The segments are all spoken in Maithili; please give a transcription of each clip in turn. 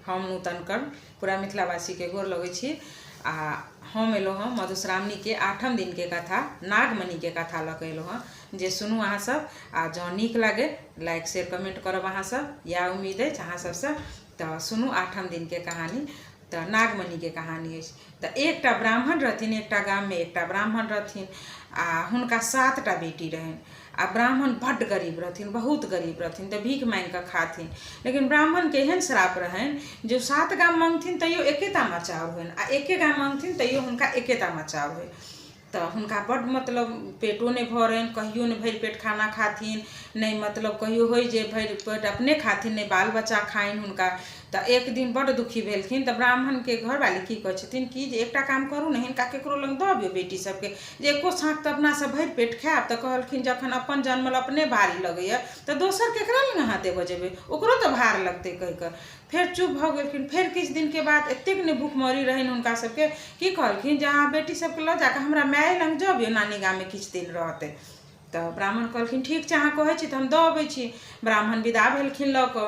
हम नूतन कर्ण पूरा मिथिलावासीके गोर लगै छी आ हम एलहुँ हँ मधुश्रावणीके आठम दिनके कथा नागमणिके कथा लऽ कऽ एलहुँ हँ जे सुनू अहाँसभ आ जँ नीक लागै लाइक शेयर कमेंट करब अहाँसभ इएह उम्मीद अछि अहाँ सभसँ। तऽ सुनू आठम दिनके कहानी। तऽ नागमणिके कहानी अछि। तऽ एकटा ब्राह्मण रहथिन, एकटा गाममे एकटा ब्राह्मण रहथिन आ हुनका 7टा बेटी रहनि आ ब्राह्मण बड्ड गरीब रहथिन, बहुत गरीब रहथिन, तऽ भीख माँगि कऽ खाथिन। लेकिन ब्राह्मणके एहन श्राप रहनि जे ओ 7 गाम मङ्गथिन तैयो एके तामा चाउर होइन आ एके गाम मङ्गथिन तैयो हुनका एके तामा चाउर होइ। तऽ हुनका बड्ड मतलब पेटो नहि भरनि, कहियो नहि भरि पेट खाना खाथिन, नहि मतलब कहियो होइ जे भरि पेट अपने खाथिन, नहि बाल बच्चा खाइन हुनका। तऽ एक दिन बड्ड दुखी भेलखिन। तऽ ब्राह्मणके घरवाली की कहै छथिन कि जे एकटा काम करू ने, हिनका ककरो लग दऽ अबियौ बेटी सबके, जे एको छाँक तऽ अपना सब भरि पेट खायब। तऽ कहलखिन जखन अपन जनमल अपने भारी लगैए तऽ दोसर केकरा लग अहाँ देबऽ जेबै, ओकरो तऽ भार लगतै कहि कऽ फेर चुप भऽ गेलखिन। फेर किछु दिनके बाद एतेक ने भुखमरी रहनि हुनका सबके की कहलखिन जे अहाँ बेटी सबके लऽ जाकऽ हमरा माय लग जबियौ, नानी गाममे किछु दिन रहतै। तऽ ब्राह्मण कहलखिन ठीक छै, अहाँ कहै छी तऽ हम दऽ अबै छी। ब्राह्मण विदा भेलखिन लऽ कऽ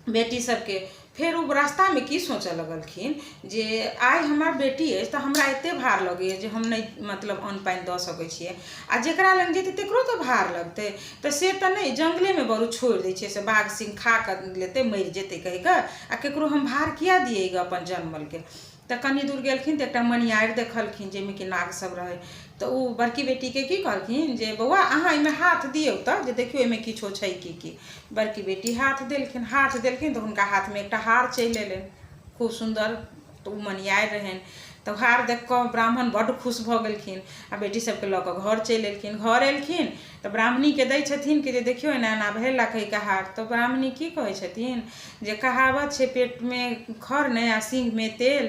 बेटी सबके। फेर ओ रास्तामे की सोचऽ लगलखिन जे आइ हमर बेटी अछि तऽ हमरा एते भार लगैए जे हम नहि मतलब अन्न पानि दऽ सकै छियै आ जकरा लग जेतै तकरो तऽ भार लगतै, तऽ से तऽ नहि, जङ्गलेमे बरू छोड़ि दै छियै, से बाघ सिंह खा कऽ लेतै मरि जेतै कहि कऽ आ ककरो हम भार किया दियै गऽ अपन जनमलके। तऽ कनि दूर गेलखिन तऽ एकटा मनियारि देखलखिन जाहिमे कि नाग सब रहै। तऽ ओ बड़की बेटीके की कहलखिन जे बौआ अहाँ एहिमे हाथ दियौ तऽ जे देखियौ एहिमे किछो छै कि की। बड़की बेटी हाथ देलखिन, हाथ देलखिन तऽ हुनका हाथमे एकटा हार चलि एलनि खूब सुन्दर। तऽ ओ मनियारि रहनि। तऽ हार देख कऽ ब्राह्मण बड्ड खुश भऽ गेलखिन आ बेटी सबके लऽ कऽ घर चलि एलखिन। घर एलखिन तऽ ब्राह्मणीके दै छथिन कि जे देखियौ एना एना भेल कहि कऽ हार। तऽ ब्राह्मणी की कहै छथिन जे कहावत छै पेटमे खर नहि आ सींगमे तेल,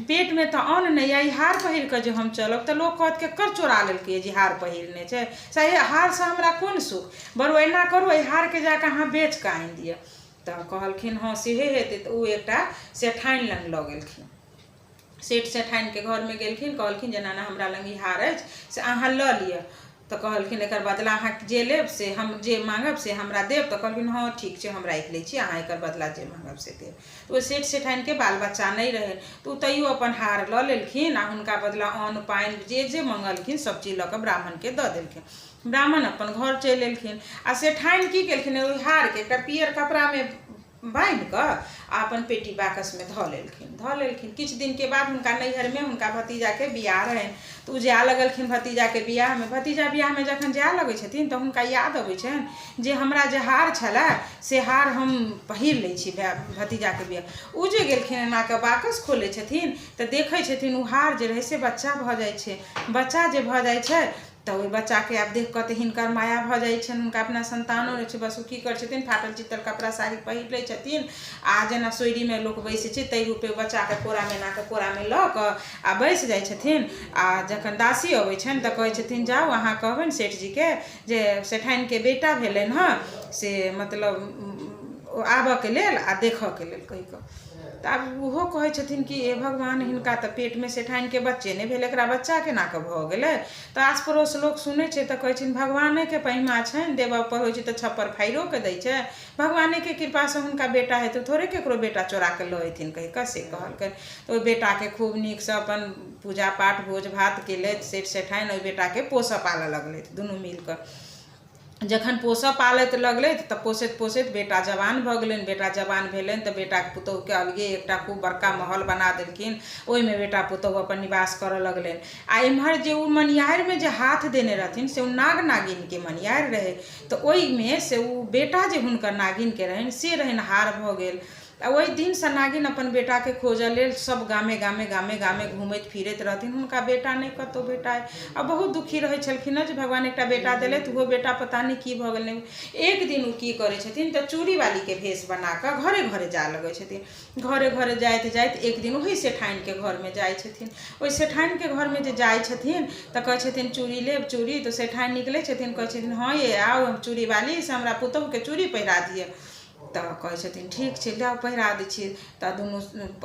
पेटमे तऽ अन्न नहि आ ई हार पहिर कऽ जे हम चलब तऽ लोक कहत केकर चोरा लेलकै जे हार पहिरने छै, से हारसँ हमरा कोन सुख, बरु एना करू एहि हारके जा कऽ अहाँ बेच कऽ आनि दिअ। तऽ कहलखिन हँ सेहे हेतै। तऽ ओ एकटा सेठानि लग लऽ गेलखिन। सेठ सेठानिके घरमे गेलखिन, कहलखिन जे एना एना हमरा लग ई हार अछि से अहाँ लऽ लिअ। तऽ कहलखिन एकर बदला अहाँ जे लेब से हम जे माँगब से हमरा देब। तऽ कहलखिन हँ ठीक छै, हम राखि लै छी, अहाँ एकर बदला जे माँगब से देब। तऽ ओहि सेठ सेठानिके बाल बच्चा नहि रहनि तऽ ओ तैयो अपन हार लऽ लेलखिन आ हुनका बदला अन्न पानि जे जे मँगलखिन सभ चीज लऽ कऽ ब्राह्मणके दऽ देलखिन। ब्राह्मण अपन घर चलि एलखिन आ सेठानि की केलखिन ओहि हारके एकटा पियर कपड़ामे बान्हि कऽ आ अपन पेटी बाकसमे धऽ लेलखिन, धऽ लेलखिन। किछु दिनके बाद हुनका नैहरमे हुनका भतीजाके बियाह रहनि तऽ ओ जाय लगलखिन भतीजाके बियाहमे। भतीजा बियाहमे जखन जाय लगै छथिन तऽ हुनका याद अबै छनि जे हमरा जे हार छलए से हार हम पहिर लै छी भतीजाके बियाह। ओ जे गेलखिन एना कऽ बाकस खोलै छथिन तऽ देखै छथिन ओ हार जे रहै से बच्चा भऽ जाइ छै। बच्चा जे भऽ जाइ छै तऽ ओहि बच्चाके आब देख कऽ तऽ हिनकर माया भऽ जाइ छनि, हुनका अपना सन्तानो रहै छै। बस ओ की करै छथिन फाटल चितल कपड़ा साड़ी पहिर लै छथिन आ जेना सोइरीमे लोक बैसै छै ताहि रूपे बच्चाके कोरामे एना कऽ कोरामे लऽ कऽ आ बैस जाइ छथिन। आ जखन दासी अबै छनि तऽ कहै छथिन जाउ अहाँ कहबनि सेठजीके जे सेठानिके बेटा भेलनि हँ से मतलब आबऽके लेल आ देखऽके लेल कहि कऽ। तऽ आब ओहो कहै छथिन कि हे भगवान, हिनका तऽ पेटमे सेठानिके बच्चे नहि भेल, एकरा बच्चा केना कऽ भऽ गेलै। तऽ आस पड़ोस लोक सुनै छै तऽ कहै छथिन भगवानेके महिमा छनि, देबऽ पर होइ छै तऽ छप्पर फाड़िओ कऽ दै छै, भगवानेके कृपासँ हुनका बेटा हेतै, थोड़े ककरो बेटा चोरा कऽ लऽ अयथिन कहि कऽ से कहलकनि। तऽ ओहि बेटाके खूब नीकसँ अपन पूजा पाठ भोज भात केलथि सेठ सेठानि, ओहि बेटाके पोसऽ पालऽ लगलथि दुनू मिल कऽ। जखन पोसऽ पालैत लगलथि तऽ पोसैत पोसैत बेटा जवान भऽ गेलनि। बेटा जवान भेलनि तऽ बेटाके पुतोहुके अलगे एकटा खूब बड़का महल बना देलखिन, ओहिमे बेटा पुतोहु अपन निवास करऽ लगलनि। आ एम्हर जे ओ मनिहारिमे जे हाथ देने रहथिन से ओ नाग नागिनके मनिहारि रहै, तऽ ओहिमे से ओ बेटा जे हुनकर नागिनके रहनि से रहनि हार भऽ गेल। आ ओहि दिनसँ नागिन अपन बेटाके खोजऽ लेल सभ गामे गामे गामे गामे घूमैत फिरैत रहथिन, हुनका बेटा नहि कतहु भेटाइ आ बहुत दुखी रहै छलखिन हँ जे भगवान एकटा बेटा देलथि ओहो बेटा पता नहि की भऽ गेलै। एक दिन ओ की करै छथिन तऽ चूड़ीवालीके भेष बना कऽ घरे घरे जाय लगै छथिन। घरे घरे जाइत जाइत एक दिन ओही सेठानिके घरमे जाइ छथिन। ओहि सेठानिके घरमे जे जाइ छथिन तऽ कहै छथिन चूड़ी लेब चूड़ी। तऽ सेठानि निकलै छथिन, कहै छथिन हँ ये आउ हम चूड़ीवाली, से हमरा पुतोहुके चूड़ी पहिरा दिअ। तऽ कहै छथिन ठीक छै, लाउ पहिरा दै छी। तऽ दुनू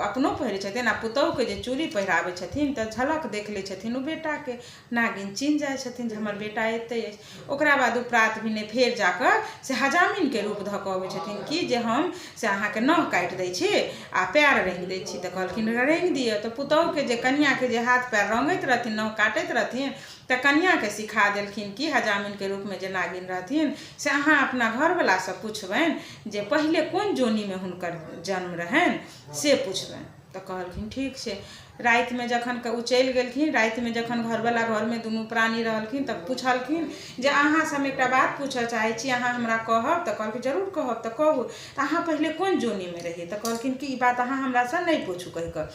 अपनो पहिरै छथिन आ पुतहुके जे चूड़ी पहिराबै छथिन तऽ झलक देख लै छथिन ओ बेटाके। नागिन चिन्ह जाइ छथिन जे हमर बेटा एतै अछि। ओकरा बाद ओ प्रात भेने फेर जाकऽ से हजामिनके रूप धऽ कऽ अबै छथिन कि जे हम से अहाँके नह काटि दै छी आ पएर रङ्गि दै छी। तऽ कहलखिन रङ्गि दिअ। तऽ पुतहुके जे कनिआँके जे हाथ पएर रङ्गैत रहथिन, नह काटैत रहथिन, तऽ कनिआँके सिखा देलखिन कि हजामिनके रूपमे जे नागिन रहथिन से अहाँ अपना घरवलासँ पुछबनि जे पहिले कोन जोनीमे हुनकर जन्म रहनि से पुछबनि। तऽ कहलखिन ठीक छै। रातिमे जखन ओ चलि गेलखिन, रातिमे जखन घरवला घरमे दुनू प्राणी रहलखिन तऽ पुछलखिन जे अहाँसँ हम एकटा बात पूछऽ चाहै छी, अहाँ हमरा कहब? तऽ कहलखिन जरूर कहब। तऽ कहू तऽ अहाँ पहिले कोन जोनीमे रहियै? तऽ कहलखिन कि ई बात अहाँ हमरासँ नहि पूछू कहि कऽ।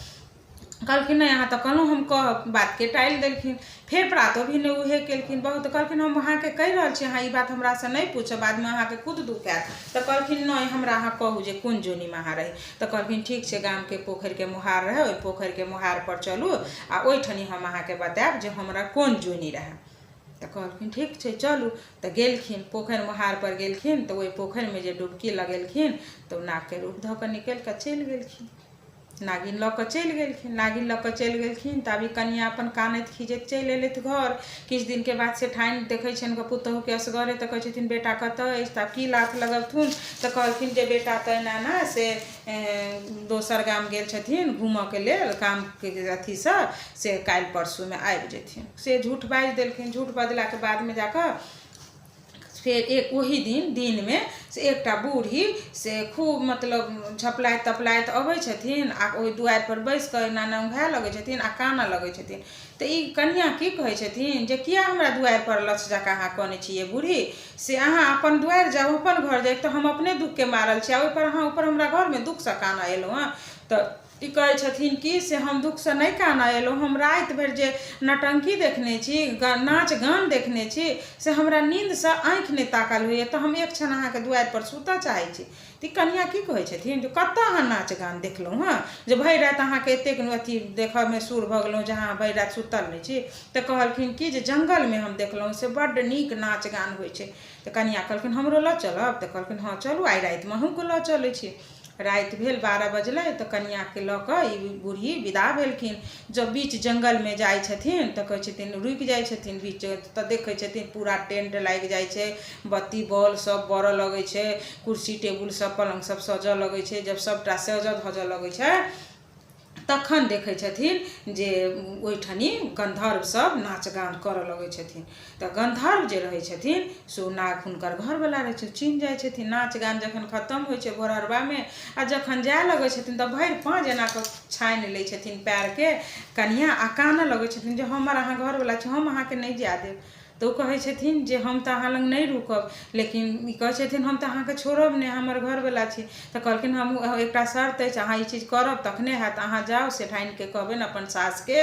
कहलखिन नहि, अहाँ तऽ कहलहुँ हम कहब। बातके टालि देलखिन। फेर प्रातो भेने उहे केलखिन बहुत। कहलखिन हम अहाँके कहि रहल छी, अहाँ ई बात हमरासँ नहि पूछब, बादमे अहाँके खुद दुःख हैत। तऽ कहलखिन नहि, हमरा अहाँ कहू जे कोन जोनीमे अहाँ रही। तऽ कहलखिन ठीक छै, गामके पोखरिके मोहार रहै, ओहि पोखरिके मोहारपर चलू आ ओहिठनी हम अहाँके बतायब जे हमरा कोन जोनी रहए। तऽ कहलखिन ठीक छै, चलू। तऽ गेलखिन पोखरि मोहारपर गेलखिन तऽ ओहि पोखरिमे जे डुबकी लगेलखिन तऽ ओ नागके रूप धऽ कऽ निकलि कऽ चलि गेलखिन, नागिन लऽ कऽ चलि गेलखिन। नागिन लऽ कऽ चलि गेलखिन तऽ आब ई कनिआँ अपन कानैत खीजैत चलि एलथि घर। किछु दिनके बाद सेठानि देखै छनि पुतहुके असगरे, तऽ कहै छथिन बेटा कतऽ अछि? तऽ आब की लाथ लगबथुन। तऽ कहलखिन जे बेटा तऽ एना एना से दोसर गाम गेल छथिन घूमऽके लेल कामके अथीसँ, से काल्हि परसूमे आबि जेथिन। से झूठ बाजि देलखिन। झूठ बजलाके बादमे जाकऽ फेर एक ओही दिन दिनमे से एकटा बूढ़ी से खूब मतलब झपलाइत तपलाइत अबै छथिन आ ओहि दुआरिपर बैसि कऽ एना एना औँघाय लगै छथिन आ कानऽ लगै छथिन। तऽ ई कनिआँ की कहै छथिन जे किया हमरा दुआरिपर लछ जकाँ अहाँ कनै छी यै बूढ़ी? से अहाँ अपन दुआरि जाउ, अपन घर जाउ। एक तऽ हम अपने दुःखके मारल छी आ ओहिपर अहाँ ऊपर हमरा घरमे दुःखसँ कानऽ एलहुँ हँ। तऽ ई कहै छथिन कि से हम दुःखसँ नहि कानऽ एलहुँ, हम राति भरि जे नौटंकी देखने छी, नाच गान देखने छी, से हमरा नीन्दसँ आँखि नहि ताकल होइए, तऽ हम एक क्षण अहाँके दुआरिपर सुतऽ चाहै छी। तऽ ई कनिआँ की कहै छथिन जे कतऽ अहाँ नाच गान देखलहुँ हँ जे भरि राति अहाँके एतेक अथी देखऽमे सुर भऽ गेलहुँ जे अहाँ भरि राति सुतल नहि छी? तऽ कहलखिन कि जे जङ्गलमे हम देखलहुँ से बड्ड नीक नाच गान होइ छै। तऽ कनिआँ कहलखिन हमरो लऽ चलब? तऽ कहलखिन हँ चलू, आइ रातिमे अहूँके लऽ चलै छी। राति भेल, 12 बजलै तऽ कनिआँके लऽ कऽ ई बूढ़ी विदा भेलखिन। जब बीच जङ्गलमे जाइ छथिन तऽ कहै छथिन रुकि जाइ छथिन बीच, तऽ देखै छथिन पूरा टेंट लागि जाइ छै, बत्ती बॉल सब बरऽ लगै छै, कुर्सी टेबुल सब पलङ्ग सब सजऽ लगै छै। जब सबटा सजऽ धजऽ लगै छै तखन देखै छथिन जे ओहिठनी गन्धर्व सब नाच गान करऽ लगै छथिन। तऽ गन्धर्व जे रहै छथिन से ओ नाग हुनकर घरवला रहै छै, चिन्ह जाइ छथिन। नाच गान जखन खतम होइ छै भोरहरबामे आ जखन जाय लगै छथिन तऽ भरि पाँज एना कऽ छानि लै छथिन पएरके कनिआँ आ कानऽ लगै छथिन जे हमर अहाँ घरवला छी, हम अहाँके नहि जाय देब। तऽ ओ कहै छथिन जे हम तऽ अहाँ लग नहि रुकब, लेकिन ई कहै छथिन हम तऽ अहाँके छोड़ब नहि, हमर घरवला छी। तऽ कहलखिन हम एकटा शर्त अछि, अहाँ ई चीज करब तखने हैत। अहाँ जाउ सेठानिके कहबनि अपन सासके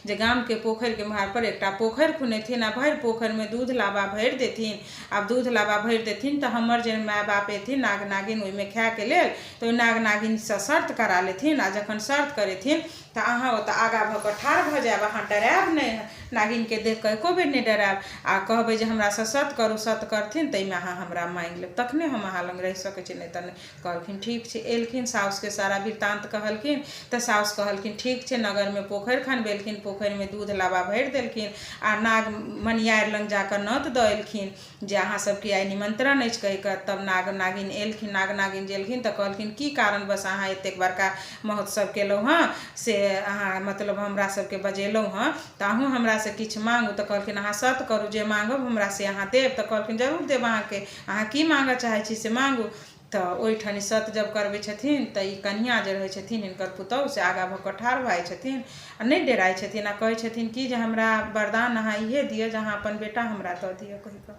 जे गामके पोखरिके महारपर एकटा पोखरि खुनेथिन आ भरि पोखरिमे दूध लाबा भरि देथिन। आब दूध लाबा भरि देथिन तऽ हमर जे माय बाप एथिन नाग नागिन ओहिमे खायके लेल, तऽ ओहि नाग नागिनसँ शर्त करा लेथिन आ जखन शर्त करेथिन तऽ अहाँ ओतऽ आगाँ भऽ कऽ ठाढ़ भऽ जायब। अहाँ डरायब नहि, नागिनके देख कऽ एको बेर नहि डरायब आ कहबै जे हमरासँ सत करू। सत करथिन ताहिमे अहाँ हमरा माँगि लेब, तखने हम अहाँ लग रहि सकै छी, नहि तऽ नहि। कहलखिन ठीक छै। एलखिन, साउसके सारा वृत्तान्त कहलखिन तऽ साउस कहलखिन ठीक छै। नगरमे पोखरि खनबेलखिन, पोखरिमे दूध लाबा भरि देलखिन आ नाग मनियारि लग जाकऽ नोत दऽ एलखिन जे अहाँ सबके आइ निमन्त्रण अछि कहि कऽ। तब नाग नागिन एलखिन। नाग नागिन जे एलखिन तऽ कहलखिन की कारणवश अहाँ एतेक बड़का महोत्सव केलहुँ हँ, से अहाँ मतलब हमरा सबके बजेलहुँ हँ, तऽ अहूँ हमरासँ किछु माँगू। तऽ कहलखिन अहाँ सत करू, जे माँगब हमरा से अहाँ देब। तऽ कहलखिन जरूर देब अहाँके, अहाँ की माँगऽ चाहै छी से माँगू। तऽ ओहिठाम सत जब करबै छथिन तऽ ई कनिआँ जे रहै छथिन हिनकर पुतहु से आगाँ भऽ कऽ ठाढ़ भऽ जाइ छथिन आ नहि डेराइ छथिन आ कहै छथिन कि जे हमरा वरदान अहाँ इएह दिअ जे अहाँ अपन बेटा हमरा दऽ दिअ कहि कऽ।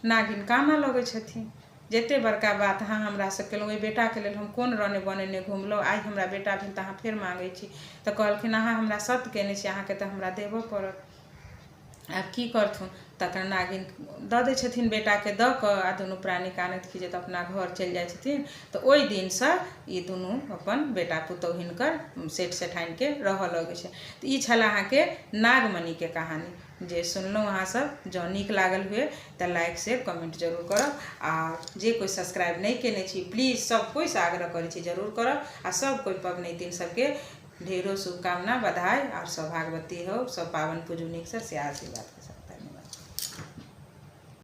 नागिन कानऽ लगै छथिन जतेक बड़का बात अहाँ हमरासँ केलहुँ, ओहि बेटाके लेल हम कोन रने बने नहि घुमलहुँ, आइ हमरा बेटा भेल तऽ अहाँ फेर माँगै छी। तऽ कहलखिन अहाँ हमरा सत कयने छी, अहाँके तऽ हमरा देबऽ पड़त। आब की करथुन? तखन नागिन दऽ दै छथिन बेटाके। दऽ कऽ आ दुनू प्राणी कानैत खीजैत अपना घर चलि जाइ छथिन। तऽ ओहि दिनसँ ई दुनू अपन बेटा पुतहु हिनकर सेठ सेठानिके रहऽ लगै छै। तऽ ई छलए अहाँके नागमणिके कहानी। जे सुनलहुँ अहाँसभ, जँ नीक लागल हुए तऽ लाइक शेयर कमेंट जरूर करब। आ जे कोइ सब्सक्राइब नहि केने छी, प्लीज सब कोइसँ आग्रह करै छी, जरूर करब। आ सब कोइ पबनैतिन सबके ढेरो शुभकामना, बधाई आओर सौभाग्यवती हो, सब पाबनि पूजू नीकसँ, से आशीर्वाद।